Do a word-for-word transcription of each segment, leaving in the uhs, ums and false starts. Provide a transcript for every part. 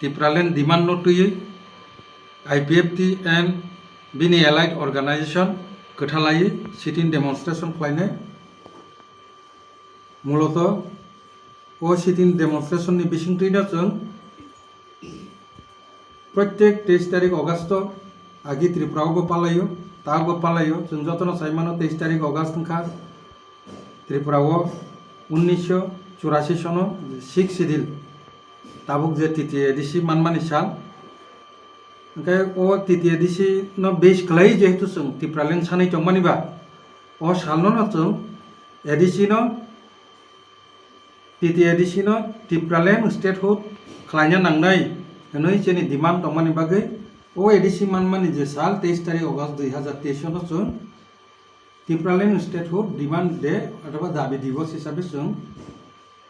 Tipraland demand no twiwi I P F T and bini allied organization kwthalaiwi sit-in demonstration khlainai. Muloto o sit-in demonstration ni bisingtwi no chwng proitek teis tarik August o agi Tripura o bo palaio, ta bo palaio, chwng jotono sai mano teis tarik August wngkha Tripura o unnisho churasi sono sixth schedule tabuk je T T A D C manmani sal. Hwnkhe o T T A D C no base khlai jehetu chwng Tipraland sanwi tongmani ba, o salno no chwng A D C no, T T A D C no Tipraland statehood khlaina nangnai hwnwi chini demand tongmani bagwi o A D C manmani je sal teis tarik August dui hazar teis no chwng Tipraland statehood demand day othoba dabi divos hisabe chwng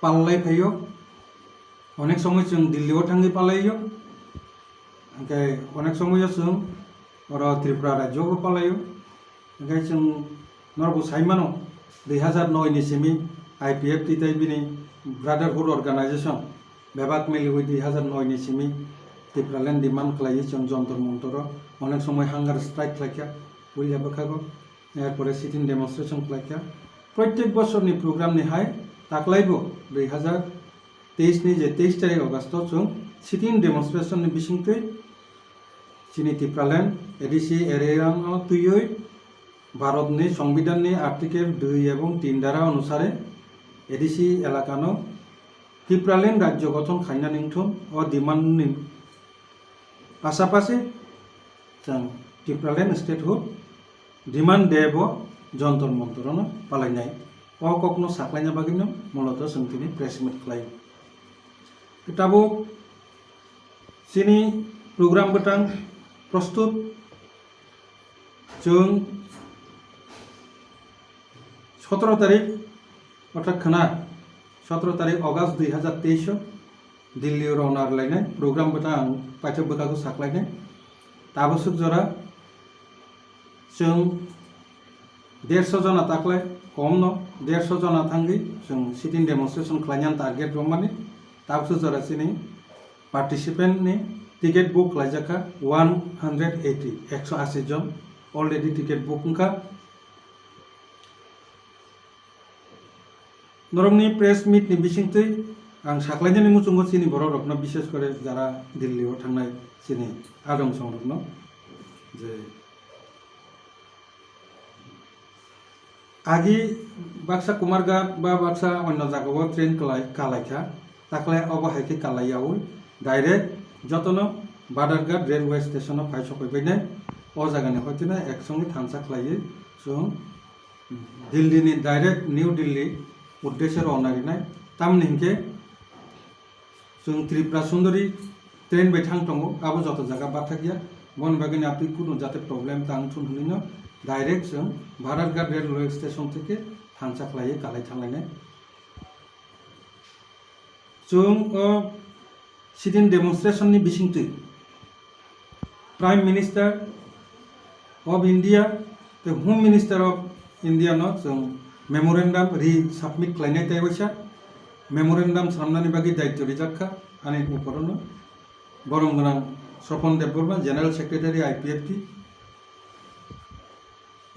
palai phaio. Onek somoi chwng Delhi o thangwi palaio, hwnkhe onek somoi o chwng oro Tripura rajyo o palaio. Hwnkhe chwng norokbo sai mano, dui hazar noi ni simi I P F T tei bini brotherhood organization bebak miliwi dui hazar noi ni simi Tipraland demand khlaiwi chwng Jontor Montor o onek somoi hunger strike khlaikha, puila bwkhago. Erpore sit-in demonstration khlaikha. Proitek bosorni program ni hai taklaibo dui hazar teis ni je teis tarik August o chwng sit-in demonstration ni bisingtwi chini Tipraland A D C area no twiwi Bharat ni Songbidan ni Article dui ebong tin dara onusare A D C elaka no Tipraland rajyo gothon khaina ningthung o demand ni pasapasi chwng Tipraland statehood demand day bo Jontor Montor no palainai. O kokno saklaina bagwino muloto chwng tini press meet khlai. Tabuk chini program bwtang prostut chwng sotoro tarik Orthat khwna, sotoro tarik August dui hazar teis o Delhi o rwna rwlainai program bwtang ang paithak bwkhago saklainai. Tabuk swk jora chwng derso jona taklai, komno derso jona thangwi chwng sit-in demonstration khlainani target rwmani. Tabuk swk jora chini participant ni ticket book khlaijakha one hundred eighty, ekso ashi jon already ticket book wngkha. Norokni press meet ni bisingtwi ang saklainani muchungo chini borok rokno, bishes kore jara Delhi o thangnai chini adong songrokno je agi baksa Kumarghat ba baksa onno jagao train kalai, kalaikha, takle obo hai khe kalaiyaui direct jotono Badharghat railway station o phai sokoi bainai, o jagani hoitino ek songwi thansa khlaiwi chwng Delhi ni direct New Delhi uddeshe rwna rinai. Tamni hinkhe chwng Tripura Sundari train bai thang tongo, abo joto jaga bathakya. Boni bagwino aboni kunu jate problem tang thun hwnwino direct chwng Bhararghat railway station theke thansa khlaiwi kalai thanglainai. Chwng o sit-in demonstration ni bisingtwi Prime Minister of India tei Home Minister of India no chwng memorandum resubmit khlainai tei waisa memorandum swnamnani bagwi daityo rijak kha ani uporono borom gwnang Sopon Debbarma, General Secretary I P F T,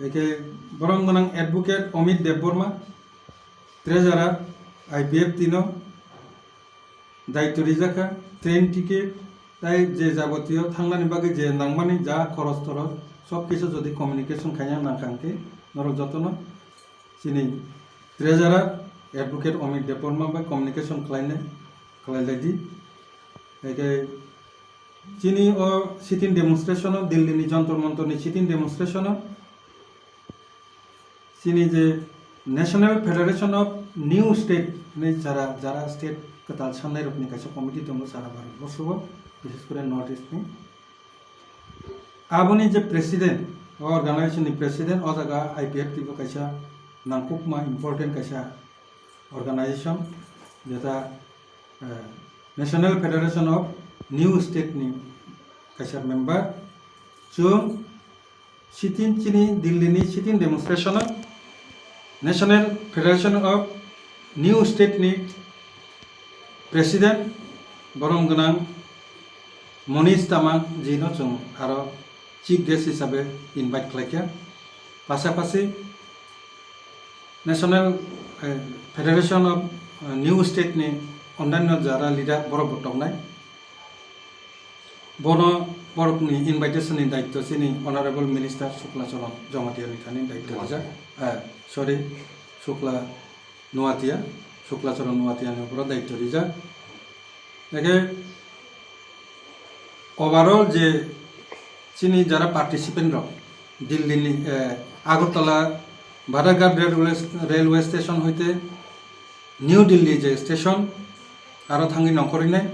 eke borom gwnang Advocate Amit Debbarma, Treasurer I P F T no daityo rijak kha, train ticket, tai je jabotiyo thangnani bagwi je nangmani ja khoros toros, sob kisu jodi communication khaina nangkha hwnkhe, norok jotono chini treasurer Advocate Amit Debbarma bai communication khlainai, khlailaidi. Hwnkhe chini o sit-in demonstration o, Delhi ni Jantar Mantar ni sit-in demonstration o, chini je National Federation of New State hinwi jara, jara state kwtal sannairokni kaisa committee tongo sara Bharat borso o, bishes kore North East ni. Aboni je president, o organization ni president, o jaga I P F T bo kaisa nangkukma important kaisa organization, jeta, eh, National Federation of New State ni kaisa member. Chwng sit-in chini Delhi ni sit-in demonstration o National Federation of New State ni president borom gwnang Monish Tamang ji no chwng aro chief guest hisabe invite khlaikha. Pasapasi National, eh, Federation of, eh, New State ni onnaino jara leader borok bo tongnai. Bono borokni invitation ni daityo chini Honorable Minister Shukla Charan Jamatia ni thani daityo rijak. Eh, sorry, Shukla Nuatia, Shukla Charan Nuatia ni uporo daityo rijak. Eke overall je chini jara participant rok Delhi ni, eh, Agartala Badaghat railway, railway station hoite New Delhi je station aro thangwi nongkhorwi nai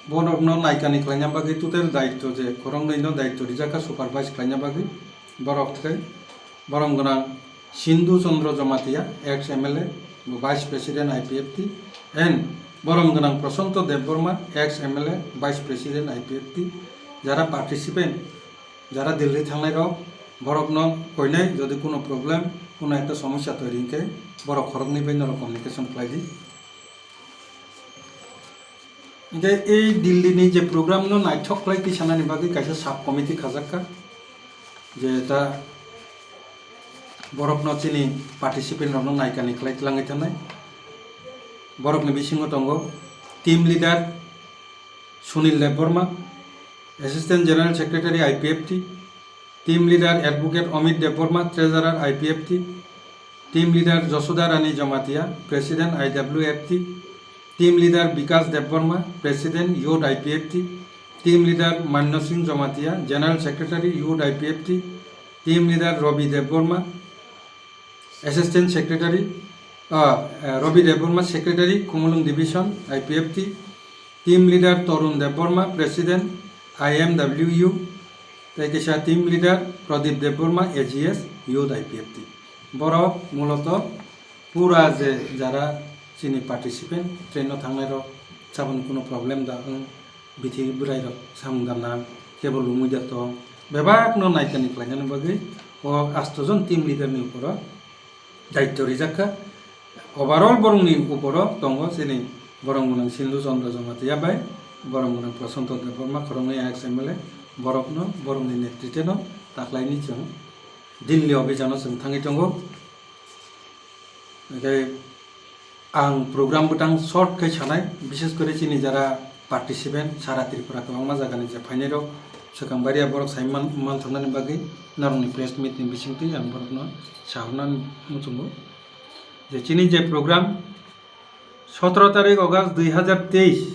borokno naikani khlaina bagwi total daityo je khoroknwi no daityo rijak kha supervise khlaina bagwi borok thai borom gwnang Sindhu Chandra Jamatia, ex M L A, bo Vice President I P F T, and borom gwnang Prashanto Debbarma, ex M L A, Vice President I P F T, jara participant, jara Delhi thangnai rok, borok no koinai, jodi kuno problem, kuno ekta somosya toiri hinkhe, borok khoroknwi bai norok communication khlai di. Hinkhe ei Delhi ni je program no naithok khlai tisanani bagwi kaisa sub committee khajak kha, je ta borok no chini participant rok no naikani khlai tlangwi thangnai. Borok ni bisingo tongo team leader Sunil Debbarma, Assistant General Secretary I P F T, Team Leader Advocate Amit Debbarma, Treasurer I P F T, Team Leader Josoda Rani Jamatia, President I W F T, Team Leader Bikas Debbarma, President Youth I P F T, Team Leader Manno Singh Jamatia, General Secretary Youth I P F T, Team Leader Ravi Debbarma, Assistant Secretary, ah, eh, Ravi Debbarma, Secretary, Khumulwng Division, I P F T, Team Leader Torun Debbarma, President, I M W U, tei kisa Team Leader Pradip Debbarma, A G S, Youth I P F T. Borok muloto pura je jara chini participant, train no thangnai rok, saboni kuno problem da wng, bithi bwrai rok samung da nang, kebo lumui da tong, bebak no naikani khlainani bagwi o asto jon team leader ni uporo daityo rijak kha. Overall borokni uporo tongo chini borom gwnang Sindhu Chandra Jamatia bai borom gwnang Prashanto Debbarma khoroknwi ex M L A, borokno, borokni netrite no taklaini chwng Delhi obhijano chwng thangwi tongo. Hinkhe ang program bwtang short khe sanai, bishes kore chini jara participant sara Tripura kwbangma jagani je phainai rok swkang baria borok sai man, manthoknani bagwi norokni press meet ni bisingtwi ang borokno sahornani muchungo je chini je program sotoro tarik August dui hazar teis